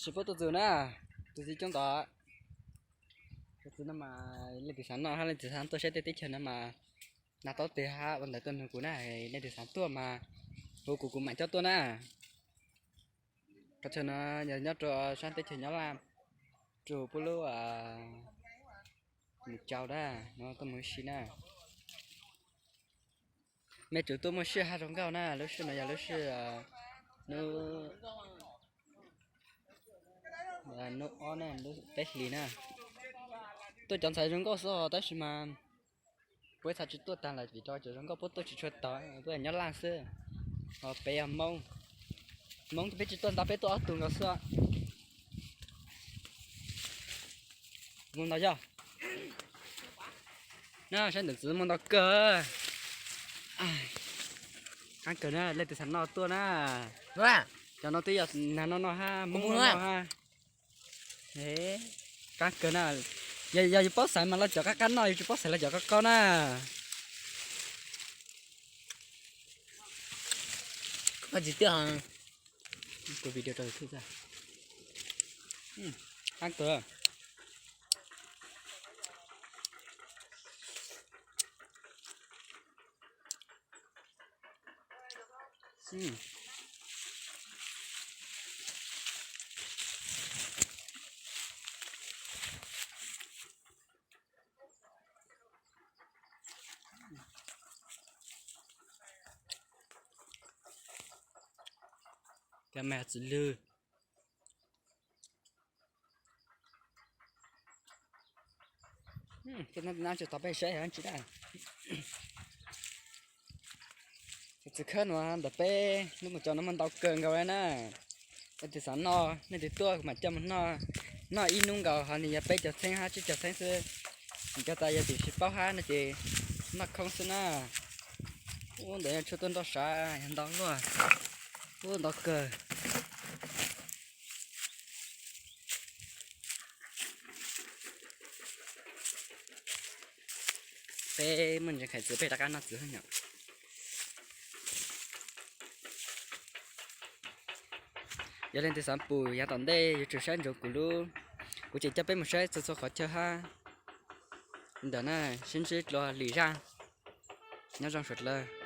Sib puab tuaj txug na, tus txiv coob ntau. Tus txiv no mas leej twg xav noj hab leej twg xav tuaj saib tej teb chaws no mas nag taub teg hab ua ntawv tuaj nug kuv na, leej twg xav tuaj mas hu kuv, kuv mam coj tuaj na. Qhov chaw no yog nyob rua sab teb chaws Nyab Laj, rua puab lub Mus Cau na, no tuaj mus ib si na. Mej tsum tuaj muaj sij hawm zoo nkauj na, lub sij no yog lub sij, nub, nub ob na, lub peb hlis na. Tuaj cov ntxhais zoo nkauj xwb os, tab sis mas puab txhad tsis tuaj tag lawm vim rau cov zoo nkauj puab tuaj tsis tshua tau, puab nyob Laj xwb. Ho peb yog Hmoob, Hmoob peb tsis tuaj ntau, peb tuaj ob tug nkaus xwb. Muaj ntau yog na, saib ntawm txiv muaj ntau kawg. Qaab kawg na, leej twg xav noj tuaj na. Cov no twb yog nag noj noj hab, Hmoob noj hab. Qaab kawg na, yog yus paub xaiv mas lawv cov qab qab noj, yus tsis paub xaiv lawv cov qaub qaub na. Qaab kawg. Cov me txiv lwg. Tsis tau peb saib tsis dab. Txiv khawb nuav ntawm peb lub Mus Cau no muaj ntau kawg nkaus na. Leej twg xav noj, leej twg tuaj kuv mam coj mus noj. Noj ib hnub nkaus ho nws yog peb caug txheeb hab tsib caug txheeb xwb. Nws cov tas yog tias tsis paub hab no ces noj khoob xwb na. Ub, ntawm no tshuav tuaj nroj sav yog ntau luaj. Ub, ntau kawg. Peb muaj ntsis qhais txiv peb rov qab noj txiv hab yom. Yog leej twg xav pum yav tom ntej yuav tsum saib ntsoov kuv lub, kuv tseem coj peb mus saib txhua txhua qhov chaw hab. Li ntawd na, sib ntsib dlua lwm zaj. Nyob zoo suav dlawg.